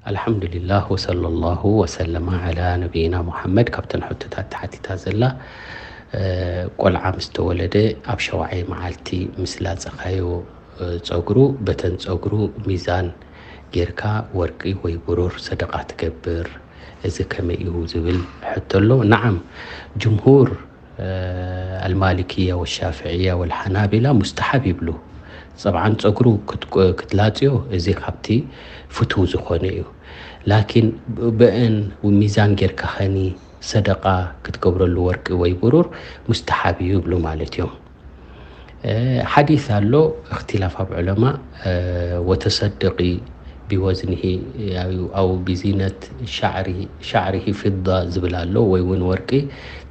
ኣልሓምዱሊላህ ወሰለላሁ ወሰለማ ዓላ ነቢይና ሙሓመድ። ካብተን ሕቶታት ተሓቲታ ዘላ፣ እ፣ ቆልዓ ምስ ተወለደ ኣብ ሸውዓይ መዓልቲ ምስ ላጸኻዮ፣ እ፣ ጸጉሩ፣ በተን ጸጉሩ ሚዛን ጌርካ ወርቂ ወይ ብሩር ሰደቓ ትገብር፣ እዚ ከመይ እዩ ዝብል ሕቶ ኣሎ። ነዓም፣ ጅምሁር፣ እ፣ ኣልማሊክያ ወሻፍዕያ ወልሓናቢላ ሙስተሓብ ይብሉ። ጸብዓን ጸጉሩ ክት-፣ ክትላጽዮ፣ እዚ ካብቲ ፍትው ዝኾነ እዩ። ላኪን ብአን ሚዛን ጌርካ ኸኒ ሰደቓ ክትገብረሉ ወርቂ ወይ ብሩር ሙስተሓብ እዩ ይብሉ ማለት እዮም። እ፣ ሓዲስ ኣሎ፣ እኽትላፍ ኣብ ዑለማ፣ እ፣ ወተሰደቂ ቢወዝኒሂ፣ ኣው ቢዚነት ሻዕሪ-፣ ሻዕሪሂ ፊዳ ዝብል ኣሎ፣ ወይ እውን ወርቂ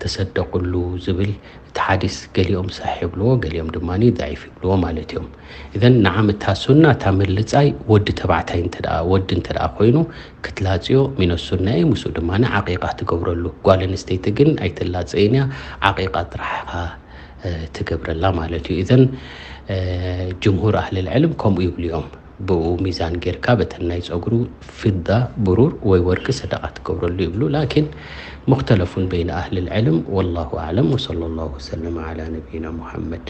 ተሰደቕሉ ዝብል። እቲ ሓዲስ ገሊኦም ሰሒሕ ይብልዎ፣ ገሊኦም ድማ ضعيف ይብልዎ ማለት እዮም። እዘን ንዓም እታ ሱና፣ እታ ምልጻይ ወዲ ተባዕታይ እንተ ደኣ፣ ወዲ እንተ ደኣ ኮይኑ ክትላጽዮ ሚነ ሱና እዩ። ምስኡ ድማ ዓቂቃ ትገብረሉ። ጓል ኣንስተይቲ ግን ኣይትላጸይን እያ፣ ዓቂቃ ጥራሕ ኢኻ፣ እ፣ ትገብረላ ማለት እዩ። እዘን፣ እ፣ ጅምሁር ኣህልል ዕልም ከምኡ ይብሉ እዮም። ብኡ ሚዛን ጌርካ በተን ናይ ጸጉሩ ፊዳ፣ ብሩር ወይ ወርቂ ሰደቓ ትገብረሉ ይብሉ። ላኪን ሙኽተለፉን በይነ ኣህልል ዕልም፣ ወላሁ ኣዕለም፣ ወሰለላሁ ወሰለመ ዓላ ነቢይና ሙሓመድ።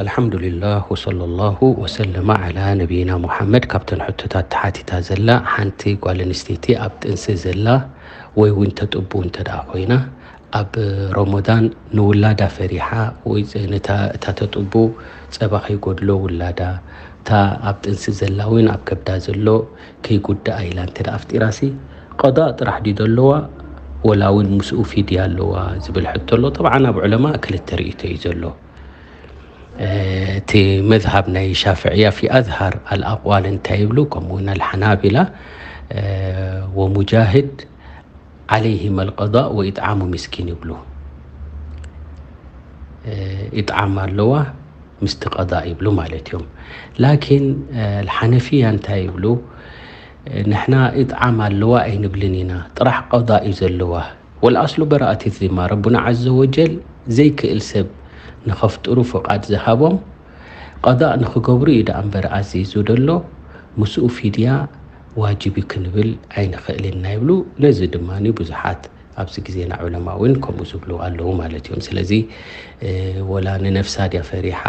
ኣልሓምዱሊላህ ወሰለላሁ ወሰለመ ዓላ ነቢይና ሙሓመድ። ካብተን ሕቶታት ተሓቲታ ዘላ፣ ሓንቲ ጓል ኣንስተይቲ ኣብ ጥንሲ ዘላ ወይ እውን ተጥቡ እንተ ደኣ ኮይና፣ ኣብ ረመዳን ንውላዳ ፈሪሓ ወይ ጸ-፣ ነታ፣ እታ ተጥቡ ጸባ ከይጎድሎ ውላዳ፣ እታ ኣብ ጥንሲ ዘላ እውን ኣብ ከብዳ ዘሎ ከይጉዳኣ ኢላ እንተ ደኣ ኣፍጢራሲ፣ ቀዳእ ጥራሕ ድዩ ዘለዋ፣ ወላ እውን ምስኡ ፊድያ ኣለዋ ዝብል ሕቶ ኣሎ። ጠብዓን ኣብ ዑለማ ክልተ ርእይቶ እዩ ዘሎ። እ፣ እቲ መዝሃብ ናይ ሻፍዕያ ፊ ኣዝሃር ኣልኣቅዋል እንታይ ይብሉ፣ ከምኡ እውን ኣልሓናቢላ፣ እ፣ ወሙጃሂድ ዓለይሂም ኣልቀዳእ ወኢጥዓሙ ሚስኪን ይብሉ። እ፣ ኢጥዓም ኣለዋ፣ ምስቲ ቀዳእ ይብሉ ማለት እዮም። ላኪን፣ እ፣ ኣልሓነፊያ እንታይ ይብሉ? እ፣ ንሕና ኢጥዓም ኣለዋ ኣይንብልን ኢና፣ ጥራሕ ቀዳእ እዩ ዘለዋ። ወልኣስሉ በራኣት ዚማ፣ ረቡና ዓዘ ወጀል ዘይክእል ሰብ ንኸፍጥሩ ፍቓድ ዝሃቦም፣ ቀዳእ ንኽገብሩ እዩ ደኣ እምበር ኣዚዙ ደሎ፣ ምስኡ ፊድያ ዋጅብ እዩ ክንብል ኣይንኽእልን ኢና ይብሉ። ነዚ ድማ ብዙሓት ኣብዚ ግዜና ዑለማ እውን ከምኡ ዝብሉ ኣለዉ ማለት እዮም። ስለዚ፣ እ፣ ወላ ንነፍሳ ድያ ፈሪሓ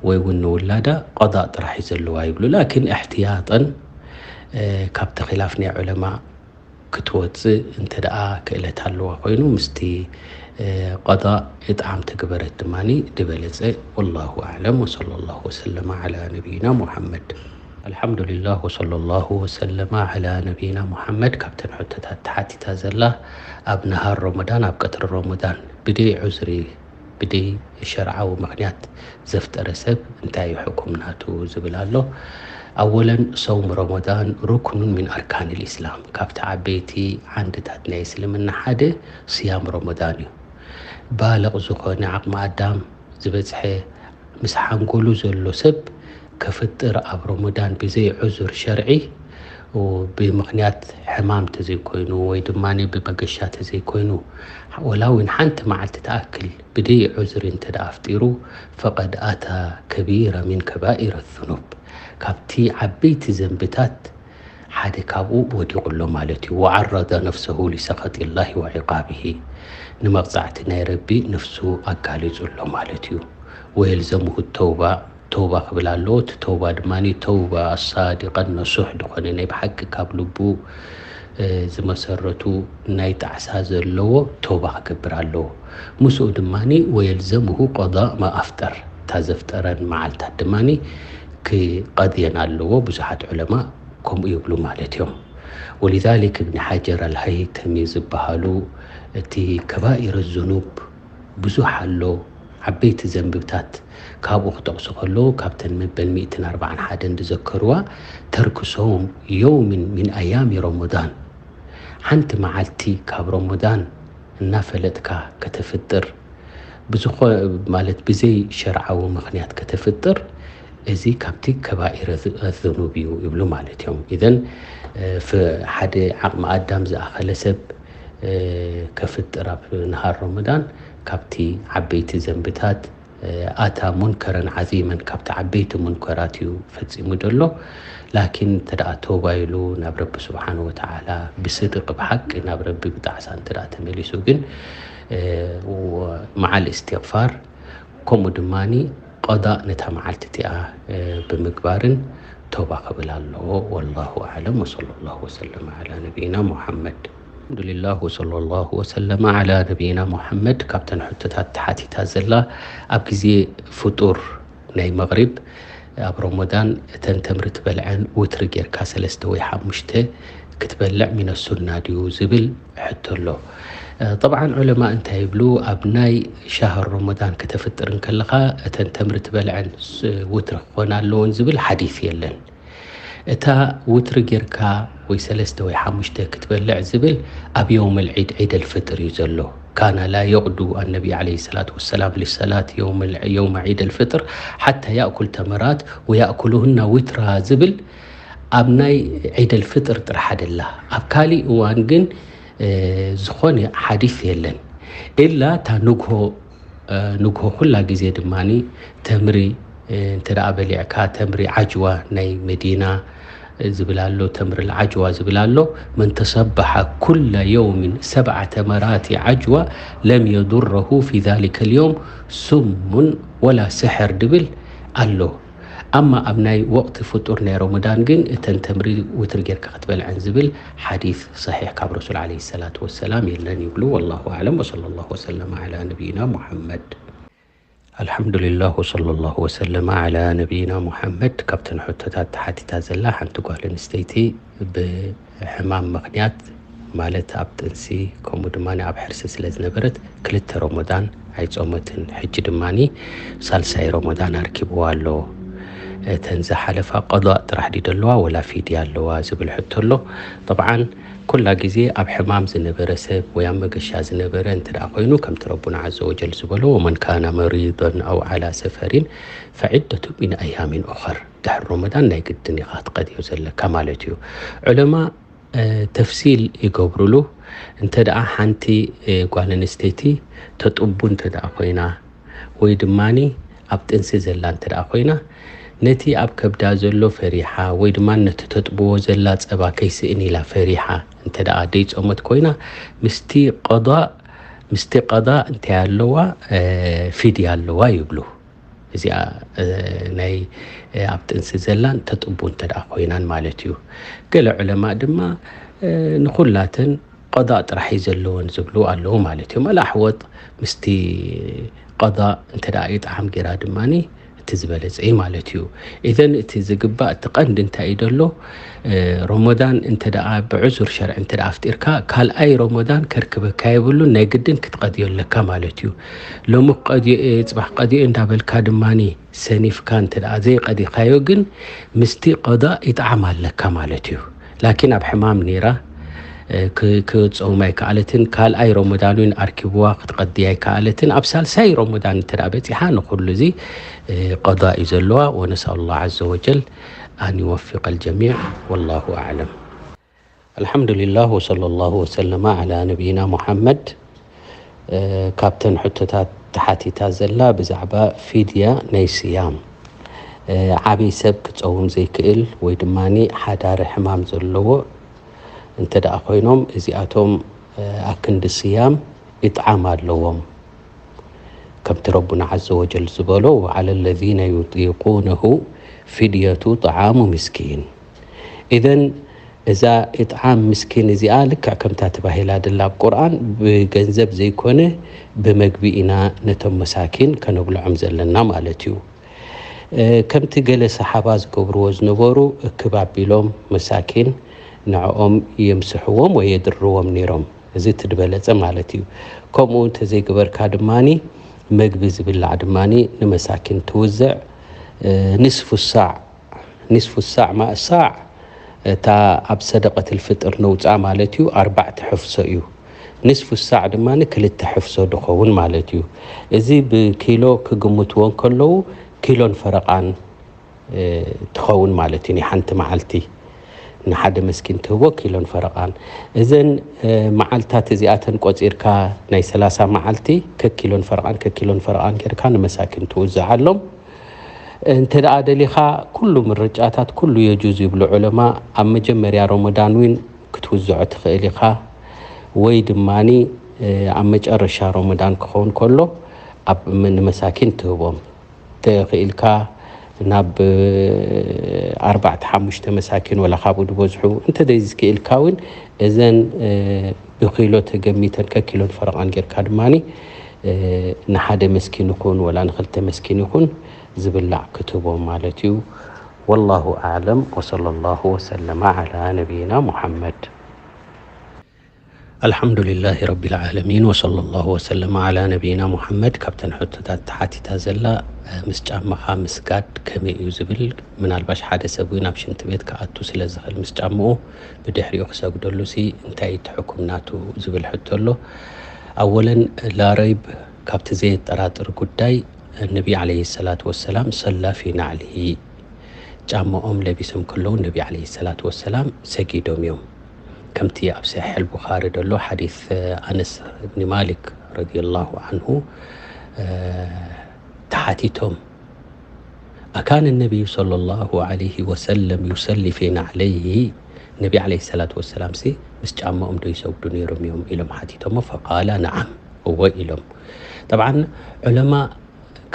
ወይ እውን ንውላዳ ቀዳእ ጥራሕ እዩ ዘለዋ ይብሉ። ላኪን እሕትያጠን፣ እ፣ ካብቲ ኺላፍ ናይ ዑለማ ክትወጽእ እንተ ደኣ ክእለት ኣለዋ ኮይኑ፣ ምስቲ፣ እ፣ ቀዳእ እጥዓም ተግበረት ድማ ዝበለጸ። ወላሁ ኣዕለም፣ ወሰለላሁ ወሰለመ ዓላ ነቢይና ሙሓመድ። ኣልሓምዱሊላህ ወሰለላሁ ወሰለመ ዓላ ነቢይና ሙሓመድ። ካብተን ሕቶታት ተሓቲታ ዘላ፣ ኣብ ነሃር ረመዳን፣ ኣብ ቀትሪ ረመዳን ብደይ ዑዝሪ፣ ብደይ ሸርዓዊ ምኽንያት ዘፍጠረ ሰብ እንታይ እዩ ሕኩም ናቱ ዝብል ኣሎ። ኣወለን፣ ሰውም ረመዳን ሩክኑን ሚን ኣርካን ልኢስላም፣ ካብቲ ዓበይቲ ዓንድታት ናይ እስልምና ሓደ ስያም ረመዳን እዩ። ባልቕ ዝኾነ፣ ዓቕሚ ኣዳም ዝበጽሐ፣ ምስ ሓንጎሉ ዘሎ ሰብ ከፍጥር ኣብ ረመዳን ብዘይ ዑዙር ሸርዒ፣ ብምኽንያት ሕማም ተዘይኮይኑ ወይ ድማ ብመገሻ ተዘይኮይኑ፣ ወላ እውን ሓንቲ መዓልቲ ትኣክል ብደይ ዑዝሪ እንተ ደኣ ኣፍጢሩ፣ ፈቐድ ኣታ ከቢራ ሚን ከባኢረ ዙኑብ፣ ካብቲ ዓበይቲ ዘንብታት ሓደ ካብኡ ወዲቑ ኣሎ ማለት እዩ። ወዓረደ ነፍሰሁ ሊሰኸጢላሂ ወዒቃብሂ፣ ንመቕጻዕቲ ናይ ረቢ ነፍሱ ኣጋሊጹ ኣሎ ማለት እዩ። ወየልዘሙሁ ተውባ፣ ተውባ ክብል ኣለዎ። እቲ ተውባ ድማ ተውባ ኣሳዲቀን ነሱሕ ዝኾነ ናይ ብሓቂ ካብ ልቡ፣ እ፣ ዝመሰረቱ ናይ ጣዕሳ ዘለዎ ተውባ ክገብር ኣለዎ። ምስኡ ድማ ወየልዘሙሁ ቀዳእ ማ ኣፍጠር፣ እታ ዘፍጠረን መዓልታት ድማ ክቐድየን ኣለዎ። ብዙሓት ዑለማ ከምኡ ይብሉ ማለት እዮም። ወሊዛሊክ እብኒ ሓጀር ኣልሃይተሚ ዝበሃሉ እቲ ከባኢረ ዙኑብ ብዙሕ ኣሎ፣ ዓበይቲ ዘንብታት ካብኡ ክጠቕሱ ከለዉ፣ ካብተን መበል ሚእትን ኣርባዓን ሓደን ዝዘከርዋ፣ ተርክ ሰውም የውምን ሚን ኣያሚ ረመዳን፣ ሓንቲ መዓልቲ ካብ ረመዳን እናፈለጥካ ከተፍጥር፣ ብዝኾ-፣ ማለት ብዘይ ሸርዓዊ ምኽንያት ከተፍጥር፣ እዚ ካብቲ ከባኢረ ዝ-፣ ዙኑብ እዩ ይብሉ ማለት እዮም። ኢዘን፣ እ፣ ፍ-፣ ሓደ ዓቕሚ ኣዳም ዝኣኸለ ሰብ፣ እ፣ ከፍጥር ኣብ ነሃር ረመዳን ካብቲ ዓበይቲ ዘንብታት ኣታ ሙንከረን ዓዚመን፣ ካብቲ ዓበይቲ ሙንከራት እዩ ፈጺሙ ዘሎ። ላኪን እንተ ደኣ ተውባ ኢሉ ናብ ረቢ ስብሓን ወተዓላ ብስድቂ ብሓቂ ናብ ረቢ ብጣዕሳ እንተ ደኣ ተመሊሱ ግን መዓል እስትቕፋር ከምኡ ድማ ቀዳእ ነታ መዓልቲ እቲኣ ብምግባርን ተውባ ክብል ኣለዎ። ወላሁ ኣዕለም ወሰለ ላሁ ወሰለም ዓላ ነቢይና ሙሓመድ። ኣልሓምዱሊላህ ወሰለ ላሁ ወሰለመ ዓላ ነቢይና ሙሓመድ። ካብተን ሕቶታት ተሓቲታ ዘላ ኣብ ግዜ ፍጡር ናይ መቕሪብ ኣብ ረመዳን እተን ተምሪ ትበልዐን ውትሪ ጌርካ ሰለስተ ወይ ሓሙሽተ ክትበልዕ ሚነ ሱና ድዩ ዝብል ሕቶ ኣሎ። ጠብዓን ዑለማ እንታይ ይብሉ? ኣብ ናይ ሻህር ረመዳን ከተፍጥር እንከለኻ እተን ተምሪ ትበልዐን ውትሪ ክኾና ኣለዎን ዝብል ሓዲስ የለን። እታ ውትሪ ጌርካ ወይ ሰለስተ ወይ ሓሙሽተ ክትበልዕ ዝብል ኣብ የውመል ዒድ፣ ዒደል ፍጥር እዩ ዘሎ። ካነ ላ የቕዱ ኣነቢ ዓለይሂ ሰላቱ ወሰላም ሊሰላት የውመል፣ የውመ ዒደል ፍጥር ሓታ ያእኩል ተመራት ወያእኩሉሁና ዊትራ ዝብል ኣብ ናይ ዒደል ፍጥር ጥራሕ ኣደላ። ኣብ ካሊእ እዋን ግን ዝኾነ ሓዲስ የለን። ኢላ እታ ንግሆ ንግሆ ኩላ ግዜ ድማ ተምሪ እንተ ደኣ በሊዕካ፣ ተምሪ ዓጅዋ ናይ መዲና ዝብል ኣሎ፣ ተምሪ ዓጅዋ ዝብል ኣሎ። መን ተሰበሐ ኩለ የውሚን ሰብዓ ተመራቲ ዓጅዋ ለም የዱረሁ ፊ ዛሊከ ልየውም ሱሙን ወላ ስሕር ድብል ኣሎ። ኣማ ኣብ ናይ ወቕቲ ፍጡር ናይ ረመዳን ግን እተን ተምሪ ውትር ጌርካ ክትበልዐን ዝብል ሓዲስ ሰሒሕ ካብ ረሱል ዓለይሂ ሰላቱ ወሰላም የለን ይብሉ። ወላሁ ኣዕለም ወሰለ ላሁ ወሰለመ ዓላ ነቢይና ሙሓመድ። ኣልሓምዱሊላህ ወሰለ ላሁ ወሰለመ ዓላ ነቢይና ሙሓመድ። ካብተን ሕቶታት ተሓቲታ ዘላ ሓንቲ ጓል ኣንስተይቲ ብሕማም ምኽንያት ማለት ኣብ ጥንሲ ከምኡ ድማ ኣብ ሕርሲ ስለ ዝነበረት ክልተ ረመዳን ኣይጾመትን። ሕጂ ድማ ሳልሳይ ረመዳን ኣርኪብዋ ኣሎ። እተን ዝሓለፋ ቀዷእ ጥራሕ ድዩ ዘለዋ ወላ ፊድያ ኣለዋ ዝብል ሕቶ ኣሎ። ጠብዓን ኩላ ግዜ ኣብ ሕማም ዝነበረ ሰብ ወይ ኣብ መገሻ ዝነበረ እንተ ደኣ ኮይኑ፣ ከምቲ ረቡና ዓዘ ወጀል ዝበሎ፣ "ወመን ካነ መሪደን ኣው ዓላ ሰፈሪን ፈዒደቱ ሚን ኣያሚን ኡኸር." ድሕሪ ረመዳን ናይ ግድን ኢኻ ክትቀድዮ ዘለካ ማለት እዩ። ዑለማ፣ እ፣ ተፍሲል ይገብሩሉ። እንተ ደኣ ሓንቲ፣ እ፣ ጓል ኣንስተይቲ ተጥቡ እንተ ደኣ ኮይና፣ ወይ ድማኒ ኣብ ጥንሲ ዘላ እንተ ደኣ ኮይና፣ ነቲ ኣብ ከብዳ ዘሎ ፈሪሓ፣ ወይ ድማ ነቲ ተጥብዎ ዘላ ጸባ ከይስእን ኢላ ፈሪሓ እንተ ደኣ ደይጾመት ኮይና፣ ምስቲ ቀዳእ፣ ምስቲ ቀዳእ እንታይ ኣለዋ? እ፣ ፊድያ ኣለዋ ይብሉ። እዚኣ፣ እ፣ ናይ፣ እ፣ ኣብ ጥንሲ ዘላን ተጥቡ እንተ ደኣ ኮይናን ማለት እዩ። ገለ ዑለማ ድማ፣ እ፣ ንኹላተን ቀዳእ ጥራሕ እዩ ዘለወን ዝብሉ ኣለዉ ማለት እዮም። ኣልኣሕወጥ ምስቲ ቀዳእ እንተ ደኣ ኢጥዓም ጌራ ድማኒ እቲ ዝበለጸ እዩ ማለት እዩ። ኢዘን እቲ ዝግባእ፣ እቲ ቀንዲ እንታይ እዩ ደሎ? እ፣ ረመዳን እንተ ደኣ ብዕዙር ሸርዒ እንተ ደኣ ኣፍጢርካ፣ ካልኣይ ረመዳን ከርክበካ የብሉን፣ ናይ ግድን ክትቀድዮ ኣለካ ማለት እዩ። ሎሚ ክቀድዮ እየ፣ ጽባሕ ክቀድዮ እየ እንዳበልካ ድማኒ ሰኒፍካ እንተ ደኣ ዘይቀዲኻዮ ግን ምስቲ ቀዳእ ኢጥዓም ኣለካ ማለት እዩ። ላኪን ኣብ ሕማም ነይራ፣ እ፣ ክ-፣ ክትጸውም ኣይከኣለትን። ካልኣይ ረመዳን እውን ኣርኪብዋ ክትቐዲ ኣይከኣለትን። ኣብ ሳልሳይ ረመዳን እንተ ደኣ በጺሓ ንኹሉ እዚ፣ እ፣ ቀዳእ እዩ ዘለዋ። ወነስኣሉ ላህ ዓዘ ወጀል ኣን ይወፊቀ ልጀሚዕ። ወላሁ ኣዕለም። ኣልሓምዱሊላህ ወሰለ ላሁ ወሰለመ ዓላ ነቢይና ሙሓመድ። እ፣ ካብተን ሕቶታት ተሓቲታ ዘላ ብዛዕባ ፊድያ ናይ ስያም፣ እ፣ ዓብይ ሰብ ክጸውም ዘይክእል ወይ ድማኒ ሓዳሪ ሕማም ዘለዎ እንተ ደኣ ኮይኖም፣ እዚኣቶም፣ እ፣ ኣክንዲ ስያም ኢጥዓም ኣለዎም። ከምቲ ረቡና ዓዘ ወጀል ዝበሎ፣ "ወዓለ ለዚነ ዩጢቁነሁ ፊድየቱ ጠዓሙ ምስኪን።" ኢዘን እዛ ኢጥዓም ምስኪን እዚኣ ልክዕ ከምታ ተባሂላ ደላ ኣብ ቁርኣን ብገንዘብ ዘይኮነ ብመግቢ ኢና ነቶም መሳኪን ከነብልዖም ዘለና ማለት እዩ። እ፣ ከምቲ ገለ ሰሓባ ዝገብርዎ ዝነበሩ እክብ ኣቢሎም መሳኪን ንዕኦም የምስሕዎም ወይ የድርዎም ነይሮም። እዚ እቲ ዝበለጸ ማለት እዩ። ከምኡ እንተዘይገበርካ ድማኒ መግቢ ዝብላዕ ድማኒ ንመሳኪን ትውዝዕ። እ፣ ንስፉ ሳዕ፣ ንስፉ ሳዕ ማእ ሳዕ እታ ኣብ ሰደቀትል ፍጥር ነውፅኣ ማለት እዩ፣ ኣርባዕተ ሕፍሶ እዩ። ንስፉ ሳዕ ድማ ክልተ ሕፍሶ ድኸውን ማለት እዩ። እዚ ብኪሎ ክግምትዎ እንከለዉ ኪሎን ፈረቓን፣ እ፣ ትኸውን ማለት እዩ ናይ ሓንቲ መዓልቲ። ንሓደ መስኪን ትህቦ ኪሎን ፈረቓን። እዘን መዓልታት እዚኣተን ቆጺርካ ናይ ሰላሳ መዓልቲ ከኪሎን ፈረቓን ከኪሎን ፈረቓን ጌርካ ንመሳኪን ትውዝዓሎም። እንተ ደኣ ደሊኻ ኩሉ ምርጫታት ኩሉ የጁዝ ይብሉ ዑለማ። ኣብ መጀመርያ ሮመዳን እውን ክትውዝዖ ትኽእል ኢኻ፣ ወይ ድማኒ ኣብ መጨረሻ ሮመዳን ክኸውን ከሎ ኣብ ንመሳኪን ትህቦም። ተኽኢልካ ናብ ኣርባዕተ ሓሙሽተ መሳኪን ወላ ካብኡ ዝበዝሑ እንተ ዘይዝክኢልካ እውን እዘን ብኪሎ ተገሚተን ከኪሎን ፈረቓን ጌርካ ድማኒ ንሓደ መስኪን ይኹን ወላ ንክልተ መስኪን ይኹን ዝብላዕ ክትቦም ማለት እዩ። ወላሁ ኣዕለም ወሰለ ላሁ ወሰለመ ዓላ ነቢይና ሙሓመድ። ኣልሓምዱሊላሂ ረቢል ዓለሚን ወሰለ ላሁ ወሰለመ ዓላ ነቢይና ሙሓመድ። ካብተን ሕቶታት ተሓቲታ ዘላ ምስ ጫማኻ ምስጋድ ከመይ እዩ ዝብል፣ ምናልባሽ ሓደ ሰብ እውን ኣብ ሽንቲ ቤት ክኣቱ ስለ ዝኽእል ምስ ጫምኡ ብድሕሪኡ ክሰግደሉ ሲ እንታይ እቲ ሕኩም ናቱ ዝብል ሕቶ ኣሎ። ኣወለን ላረይብ ካብቲ ዘየጠራጥር ጉዳይ ነቢ ዓለይሂ ሰላቱ ወሰላም ሰላ ፊ ናዕሊሂ፣ ጫማኦም ለቢሶም ከለዉ ነቢ ዓለይሂ ሰላቱ ወሰላም ሰጊዶም እዮም። ከምቲ ኣብ ሰሒሕ ኣልቡኻሪ ዘሎ ሓዲስ ኣነስ እብኒ ማሊክ ረዲየላሁ ዓንሁ ተሓቲቶም ኣካነ ነቢዩ ሰለላሁ ዓለይሂ ወሰለም ዩሰሊ ፊ ናዕለይሂ፣ ነቢ ዓለይሂ ሰላቱ ወሰላም ሲ ምስ ጫማኦም ዶ ይሰግዱ ነይሮም እዮም ኢሎም ሓቲቶሞ። ፈቃላ ነዓም፣ እወ ኢሎም። ጠብዓን ዑለማ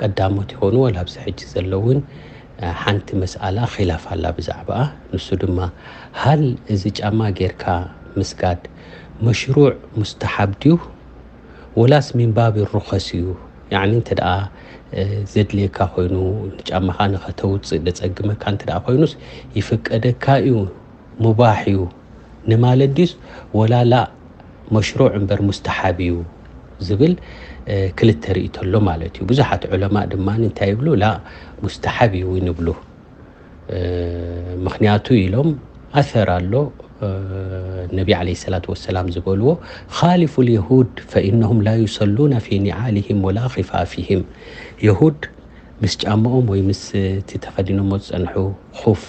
ቀዳሞት ይኾኑ ወላ ኣብዚ ሕጂ ዘለውን ሓንቲ መስኣላ ኺላፍ ኣላ ብዛዕባኣ። ንሱ ድማ ሃል እዚ ጫማ ጌርካ ምስጋድ መሽሩዕ ሙስተሓብ ድዩ ወላስ ሚንባብ ሩኸስ እዩ? ያዕኒ እንተ ደኣ ዘድልየካ ኮይኑ ንጫማኻ ንኸተውፅእ ደፀግመካ እንተ ደኣ ኮይኑስ ይፍቀደካ እዩ ሙባሕ እዩ ንማለት ድዩስ ወላ ላእ መሽሩዕ እምበር ሙስተሓብ እዩ ዝብል ክልተ ርእይቶ ኣሎ ማለት እዩ። ብዙሓት ዑለማእ ድማ እንታይ ይብሉ? ላእ ሙስተሓብ እዩ እውን ይብሉ። ምኽንያቱ ኢሎም ኣሰር ኣሎ ነቢ ዓለይሂ ሰላቱ ወሰላም ዝበልዎ፣ ኻሊፉ ልየሁድ ፈኢነሁም ላ ዩሰሉና ፊ ኒዓሊሂም ወላ ኺፋፊሂም። የሁድ ምስ ጫማኦም ወይ ምስ እቲ ተኸዲኖሞ ዝጸንሑ ኹፍ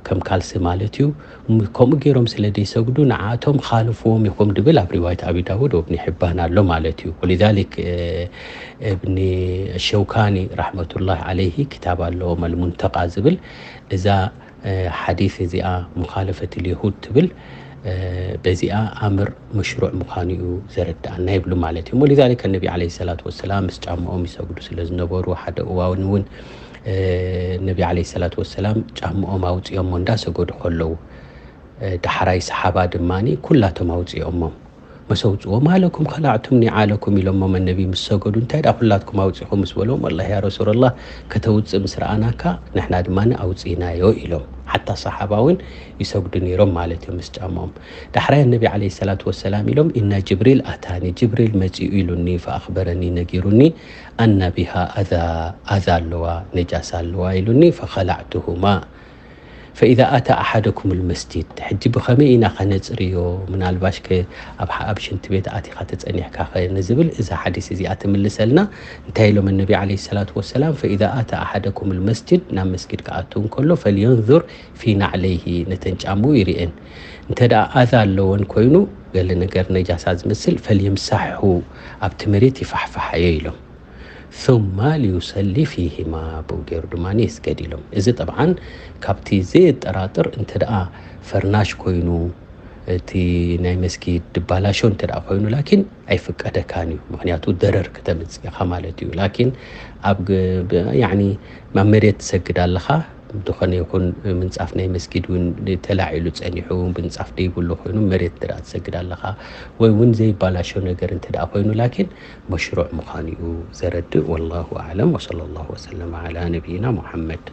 ከም ካልሲ ማለት እዩ። ከምኡ ገይሮም ስለ ዘይሰግዱ ንዓቶም ኻልፍዎም ኢኹም ድብል ኣብ ሪዋየት ኣቢ ዳውድ ወብኒ ሕባን ኣሎ ማለት እዩ። ወሊዛሊክ እብኒ ሸውካኒ ረሕመቱላህ ዓለይሂ ክታብ ኣለዎም ኣልሙንተቃ ዝብል እዛ ሓዲስ እዚኣ ሙኻለፈት ልየሁድ ትብል በዚኣ ኣምር መሽሩዕ ምዃኑ እዩ ዘረድኣና ይብሉ ማለት እዮም። ወሊዛሊከ ነቢ ዓለይሂ ሰላቱ ወሰላም ምስ ጫምኦም ይሰግዱ ስለ ዝነበሩ ሓደ እዋን እውን ነቢ ዓለይሂ ሰላቱ ወሰላም ጫምኦም ኣውፅኦሞ እንዳሰገዱ ከለዉ ዳሕራይ ሰሓባ ድማ ኩላቶም ኣውፅኦሞም መሰውፅዎ ማለኩም ከላዕቱም ኒዓለኩም ኢሎሞም ነቢ ምስ ሰገዱ እንታይ ደኣ ኩላትኩም ኣውፂኹም ምስ በልዎም ኣላ ያ ረሱላላ ከተውፅእ ምስ ረኣናካ ንሕና ድማ ኣውፂእናዮ ኢሎም ሓታ ሰሓባ እውን ይሰግዱ ነይሮም ማለት እዮም ምስ ጫማኦም ዳሕራይ ነቢ ዓለይሂ ሰላቱ ወሰላም ኢሎም ኢና ጅብሪል ኣታኒ ጅብሪል መፂኡ ኢሉኒ ፈኣኽበረኒ ነጊሩኒ ኣና ቢሃ ኣዛ ኣዛ ኣለዋ ነጃሳ ኣለዋ ኢሉኒ ፈኸላዕቱሁማ ፈኢዛ ኣታ ኣሓደኩም ልመስጂድ ሕጂ ብኸመይ ኢና ኸነፅርዮ ምናልባሽ ከ ኣብ ኣብ ሽንቲ ቤት ኣቲኻ ተፀኒሕካ ኸ ንዝብል እዛ ሓዲስ እዚኣ ትምልሰልና እንታይ ኢሎም ነቢ ዓለይሂ ሰላቱ ወሰላም ፈኢዛ ኣታ ኣሓደኩም ልመስጂድ ናብ መስጊድ ክኣቱ እንከሎ ፈልየንዙር ፊ ናዕለይሂ ነተን ጫምኡ ይርእየን እንተ ደኣ ኣዛ ኣለወን ኮይኑ ገለ ነገር ነጃሳ ዝመስል ፈልየምሳሕሁ ኣብቲ መሬት ይፋሕፋሓዮ ኢሎም ثم ليصلي فيهما ብኡ ገይሩ ድማ ይስገድ ኢሎም እዚ ጠብዓን ካብቲ ዘየጠራጥር እንተ ደኣ ፈርናሽ ኮይኑ እቲ ናይ መስጊድ ድባላሾ እንተ ደኣ ኮይኑ ላኪን ኣይፍቀደካን እዩ ምክንያቱ ደረር ክተምፅእ ኢኻ ማለት እዩ ላኪን ኣብ ያኒ ኣብ መሬት ትሰግድ ኣለኻ ዝኾነ ይኹን ምንፃፍ ናይ መስጊድ እውን ተላዒሉ ፀኒሑ ምንፃፍ ደይብሉ ኮይኑ መሬት እንተ ትሰግድ ኣለኻ ወይ እውን ዘይባላሾ ነገር እንተ ኮይኑ ላኪን መሽሩዕ ምዃኑ እዩ ዘረድእ ወላሁ ኣዕለም ወሰለ ላሁ ወሰለም ዓላ ነቢይና ሙሓመድ